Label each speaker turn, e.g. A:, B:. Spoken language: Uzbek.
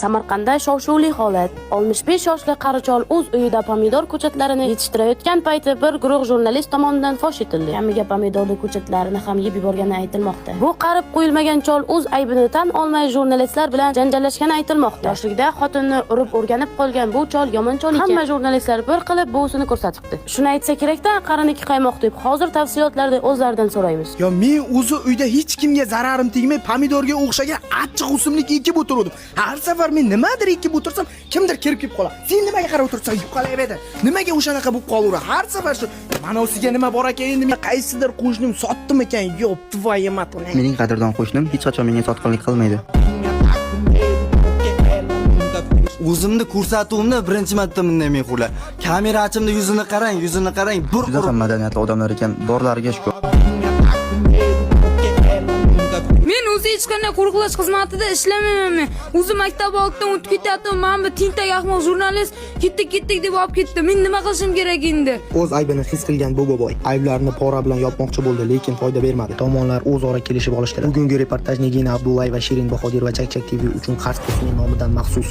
A: Samarqandda shov-shuvli holat. 65 yoshli qari chol o'z uyida pomidor ko'chatlarini yetishtirayotgan payti bir guruh jurnalist tomonidan fosh etildi. Kamiga pomidorli ko'chatlarini ham yeb yuborgani aytilmoqda. Bu qarib qo'yilmagan chol o'z aybini tan olmay jurnalistlar bilan janjallashgani aytilmoqda. Yoshligida xotinni urib o'rganib qolgan bu chol yomon chol ekan. Hamma jurnalistlar bir qilib buvisini ko'rsatibdi. Shuni aytsa kerakda, qariniki qaymoq deb. Hozir tafsilotlarni o'zlaridan so'raymiz.
B: Yo, men o'zi uyda hech kimga zararim tegmay, pomidorga o'xshagan achchiq o'simlik ekib o'tiruvdim. Har safar men nimadir ekib o'tirsam, kimdir kirib kelib qoladi. Sen nimaga qarab o'tirsan? Yo'qolay. Nimaga o'shanaqa bo'lib qolaveradi? Har safar shu manosiga nima bor ekan endi, men qaysidir qo'shnim sotdim ekan? Ёб твою мать.
C: Mening qadrdon qo'shnim hech qachon menga sotqinlik qilmaydi.
D: O'zimni ko'rsatuvimni birinchi marta bunday men xo'rlar. Kamerachimni yuzini qarang, yuzini qarang. Bir
C: Juda ham madaniyatli odamlar ekan, borlariga shukur.
E: Men o'zi hech qanday qo'riqlash xizmatida ishlamayman men. O'zi maktab oldidan o'tib ketyaptim, mana bu tentak ahmoq jurnalist ketdik, ketdik deb olib ketdi. Men nima qilishim kerak endi?
F: O'z aybini his qilgan bu boboy ayblarini pora bilan yopmoqchi bo'ldi, lekin foyda bermadi. Tomonlar o'zaro kelishib olishdilar. Bugungi reportaj Nigina Abdullayeva, Shirin Bahodirova Chakchak TV uchun Qarz Kosmik nomidan maxsus.